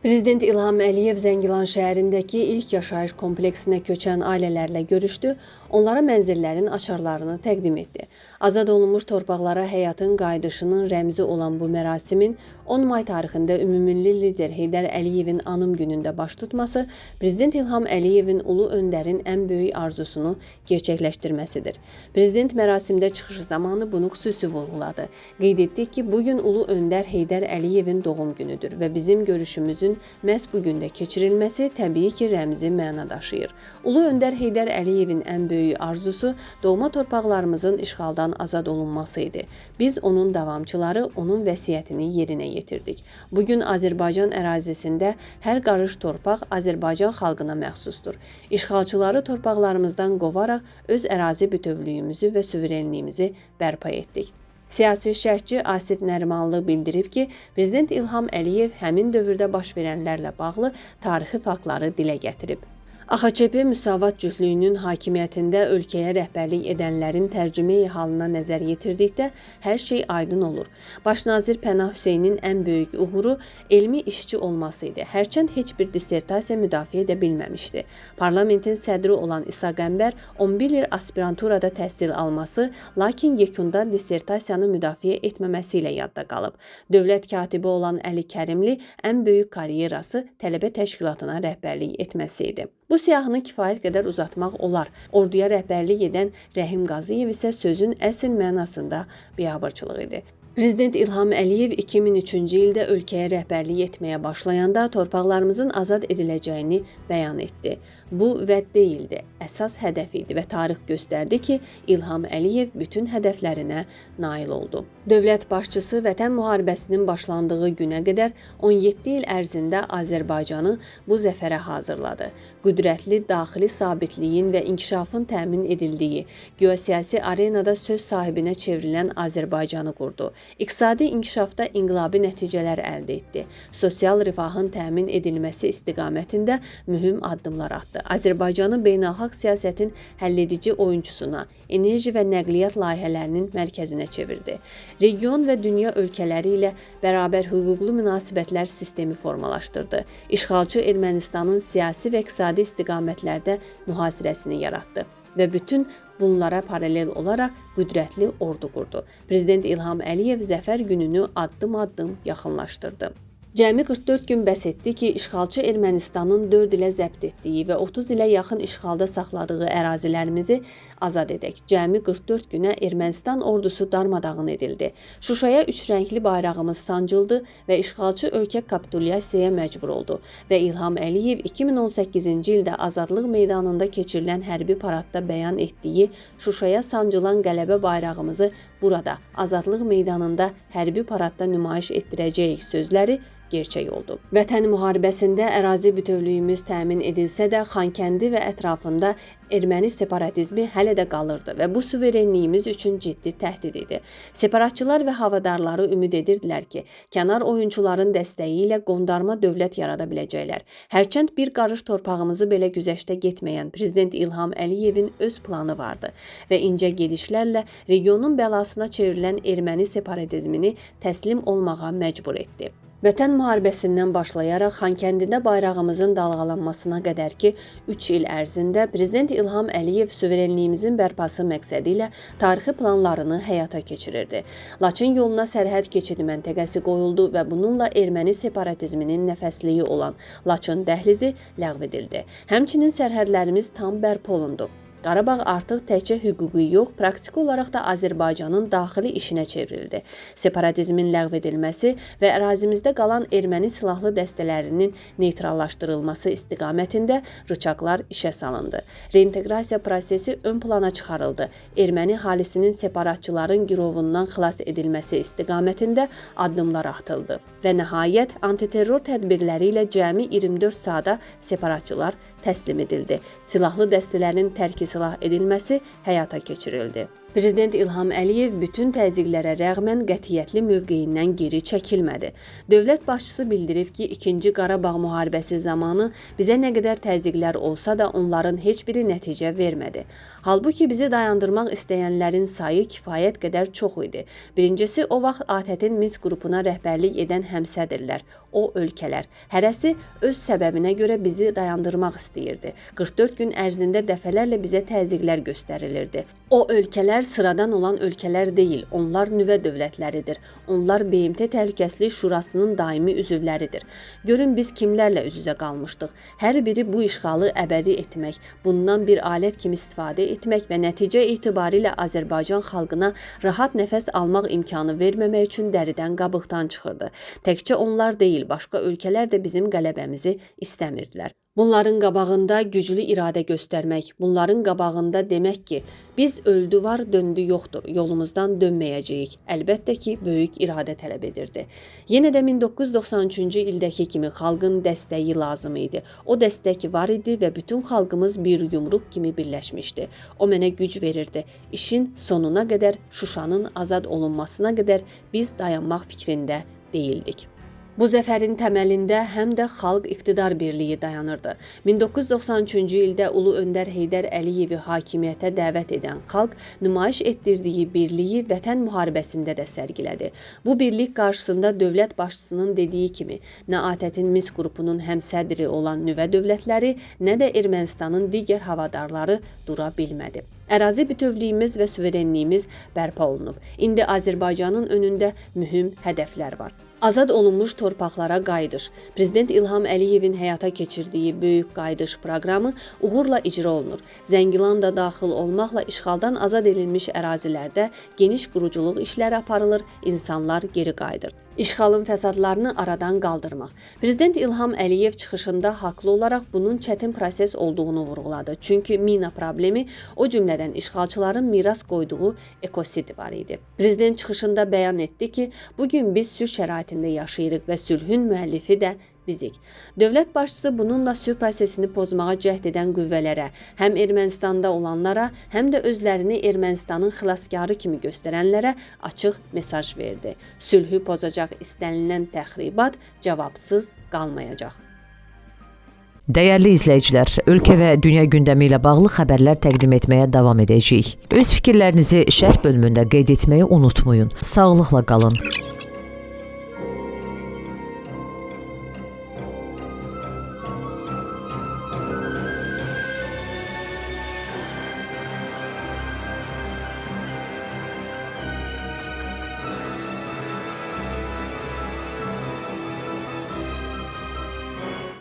Prezident İlham Əliyev Zəngilan şəhərindəki ilk yaşayış kompleksinə köçən ailələrlə görüşdü, onlara mənzillərin açarlarını təqdim etdi. Azad olunmuş torpaqlara həyatın qayıdışının rəmzi olan bu mərasimin 10 may tarixində ümummilli lider Heydər Əliyevin anım günündə baş tutması Prezident İlham Əliyevin Ulu Öndərin ən böyük arzusunu gerçəkləşdirməsidir. Prezident mərasimdə çıxışı zamanı bunu xüsusi vurğuladı. Qeyd etdik ki, bu gün Ulu Öndər Heydər Əliyevin doğum günüdür və bizim görüşümüzün məhz bu gündə keçirilməsi təbii ki, rəmzi məna daşıyır. Ulu Öndər Heydər Əliyevin ən böyük arzusu doğma torpaqlarımızın işğaldan azad olunması idi. Biz onun davamçıları, onun vəsiyyətini yerinə yetirdik. Bu gün Azərbaycan ərazisində hər qarış torpaq Azərbaycan xalqına məxsusdur. İşğalçıları torpaqlarımızdan qovaraq öz ərazi bütövlüyümüzü və suverenliyimizi bərpa etdik. Siyasi şərhçi Asif Nərimanlı bildirib ki, Prezident İlham Əliyev həmin dövrdə baş verənlərlə bağlı tarixi faktları dilə gətirib. AXÇP Müsavat cütlüyünün hakimiyyətində ölkəyə rəhbərlik edənlərin tərcümeyi halına nəzər yetirdikdə hər şey aydın olur. Baş nazir Pənah Hüseynin ən böyük uğuru elmi işçi olması idi. Hərçənd heç bir dissertasiya müdafiə edə bilməmişdi. Parlamentin sədri olan İsa Qəmbər 11 il aspiranturada təhsil alması, lakin yekunda dissertasiyanı müdafiə etməməsi ilə yadda qalıb. Dövlət katibi olan Əli Kərimli ən böyük karyerası tələbə təşkilatına rəhbərlik etməsi idi. Bu siyahını kifayət qədər uzatmaq olar. Orduya rəhbərlik edən Rəhim Qaziyev isə sözün əsl mənasında biabırçılıq idi. Prezident İlham Əliyev 2003-cü ildə ölkəyə rəhbərlik etməyə başlayanda torpaqlarımızın azad ediləcəyini bəyan etdi. Bu vəd deyildi, əsas hədəf idi və tarix göstərdi ki, İlham Əliyev bütün hədəflərinə nail oldu. Dövlət başçısı Vətən müharibəsinin başlandığı günə qədər 17 il ərzində Azərbaycanı bu zəfərə hazırladı. Qüdrətli daxili sabitliyin və inkişafın təmin edildiyi, geosiyasi arenada söz sahibinə çevrilən Azərbaycanı qurdu. İqtisadi inkişafda inqilabi nəticələr əldə etdi. Sosial rifahın təmin edilməsi istiqamətində mühüm addımlar atdı. Azərbaycanı beynəlxalq siyasətin həlledici oyunçusuna, enerji və nəqliyyat layihələrinin mərkəzinə çevirdi. Region və dünya ölkələri ilə bərabər hüquqlu münasibətlər sistemi formalaşdırdı. İşğalçı Ermənistanın siyasi və iqtisadi istiqamətlərdə mühasirəsini yaratdı və bütün bunlara paralel olaraq qüdrətli ordu qurdu. Prezident İlham Əliyev zəfər gününü addım-addım yaxınlaşdırdı. Cəmi 44 gün bəs etdi ki, işğalçı Ermənistanın 4 ilə zəbt etdiyi və 30 ilə yaxın işğalda saxladığı ərazilərimizi azad edək. Cəmi 44 günə Ermənistan ordusu darmadağın edildi. Şuşaya üç rəngli bayrağımız sancıldı və işğalçı ölkə kapitulyasiyaya məcbur oldu və İlham Əliyev 2018-ci ildə Azadlıq meydanında keçirilən hərbi paradda bəyan etdiyi Şuşaya sancılan qələbə bayrağımızı burada Azadlıq meydanında hərbi paradda nümayiş etdirəcəyik sözləri gerçək oldu. Vətən müharibəsində ərazi bütövlüyümüz təmin edilsə də, Xankəndi və ətrafında erməni separatizmi hələ də qalırdı və bu suverenliyimiz üçün ciddi təhdid idi. Separatçılar və havadarları ümid edirdilər ki, kənar oyunçuların dəstəyi ilə qondarma dövlət yarada biləcəklər. Hərçənd bir qarış torpağımızı belə güzəştə getməyən Prezident İlham Əliyevin öz planı vardı və incə gedişlərlə regionun bəlasına çevrilən erməni separatizmini təslim olmağa məcbur etdi. Vətən müharibəsindən başlayaraq Xankəndidə bayrağımızın dalğalanmasına qədər ki, 3 il ərzində Prezident İlham Əliyev suverenliyimizin bərpası məqsədi ilə tarixi planlarını həyata keçirirdi. Laçın yoluna sərhəd keçidi məntəqəsi qoyuldu və bununla erməni separatizminin nəfəsliyi olan Laçın dəhlizi ləğv edildi. Həmçinin sərhədlərimiz tam bərpa olundu. Qarabağ artıq təkcə hüquqi yox, praktiki olaraq da Azərbaycanın daxili işinə çevrildi. Separatizmin ləğv edilməsi və ərazimizdə qalan erməni silahlı dəstələrinin neytrallaşdırılması istiqamətində rıçaqlar işə salındı. Reinteqrasiya prosesi ön plana çıxarıldı. Erməni əhalisinin separatçıların girovundan xilas edilməsi istiqamətində addımlar atıldı və nəhayət antiterror tədbirləri ilə cəmi 24 saata separatçılar təslim edildi. Silahlı dəstələrin tərki silah edilməsi həyata keçirildi. Prezident İlham Əliyev bütün təzyiqlərə rəğmən qətiyyətli mövqeyindən geri çəkilmədi. Dövlət başçısı bildirib ki, 2-ci Qarabağ müharibəsi zamanı bizə nə qədər təzyiqlər olsa da onların heç biri nəticə vermədi. Halbuki bizi dayandırmaq istəyənlərin sayı kifayət qədər çox idi. Birincisi, o vaxt ATƏT-in Minsk qrupuna rəhbərlik edən həmsədirlər. o ölkələr. Hərəsi öz səbəbinə görə bizi dayandırmaq istəyirdi. 44 gün ərzində dəfələrlə bizə təzyiqlər göstərilirdi. O ölkələr sıradan olan ölkələr deyil, onlar nüvə dövlətləridir. Onlar BMT Təhlükəsizlik Şurasının daimi üzvləridir. Görün biz kimlərlə üz-üzə qalmışdıq. Hər biri bu işğalı əbədi etmək, bundan bir alət kimi istifadə etmək və nəticə etibarilə Azərbaycan xalqına rahat nəfəs almaq imkanı verməmək üçün dəridən qabıqdan çıxırdı. Təkcə onlar deyil, başqa ölkələr də bizim qələbəmizi istəmirdilər. Bunların qabağında güclü iradə göstərmək, bunların qabağında demək ki, biz öldü var, döndü yoxdur, yolumuzdan dönməyəcəyik. Əlbəttə ki, böyük iradə tələb edirdi. Yenə də 1993-cü ildəki kimi xalqın dəstəyi lazım idi. O dəstək var idi və bütün xalqımız bir yumruq kimi birləşmişdi. O mənə güc verirdi. İşin sonuna qədər, Şuşanın azad olunmasına qədər biz dayanmaq fikrində deyildik. Bu zəfərin təməlində həm də xalq iqtidar birliyi dayanırdı. 1993-cü ildə Ulu Öndər Heydər Əliyevi hakimiyyətə dəvət edən xalq nümayiş etdirdiyi birliyi vətən müharibəsində də sərgilədi. Bu birlik qarşısında dövlət başçısının dediyi kimi, nə ATƏT-in Minsk qrupunun həmsədri olan nüvə dövlətləri, nə də Ermənistanın digər havadarları dura bilmədi. Ərazi bütövlüyümüz və suverenliyimiz bərpa olunub. İndi Azərbaycanın önündə mühüm hədəflər var. Azad olunmuş torpaqlara qayıdış. Prezident İlham Əliyevin həyata keçirdiyi böyük qayıdış proqramı uğurla icra olunur. Zəngilan da daxil olmaqla işğaldan azad edilmiş ərazilərdə geniş quruculuq işləri aparılır, insanlar geri qayıdır. İşğalın fəsadlarını aradan qaldırmaq. Prezident İlham Əliyev çıxışında haqlı olaraq bunun çətin proses olduğunu vurğuladı. Çünki mina problemi, o cümlədən işğalçıların miras qoyduğu ekosid var idi. Prezident çıxışında bəyan etdi ki, bugün biz sülh şəraitində yaşayırıq və sülhün müəllifi də bizik. Dövlət başçısı bununla sülh prosesini pozmağa cəhd edən qüvvələrə, həm Ermənistanda olanlara, həm də özlərini Ermənistanın xilaskarı kimi göstərənlərə açıq mesaj verdi. Sülhü pozacaq istənilən təxribat cavabsız qalmayacaq. Dəyərli izləyicilər, ölkə və dünya gündəmi ilə bağlı xəbərlər təqdim etməyə davam edəcəyik. Öz fikirlərinizi şərh bölümündə qeyd etməyi unutmayın. Sağlıqla qalın.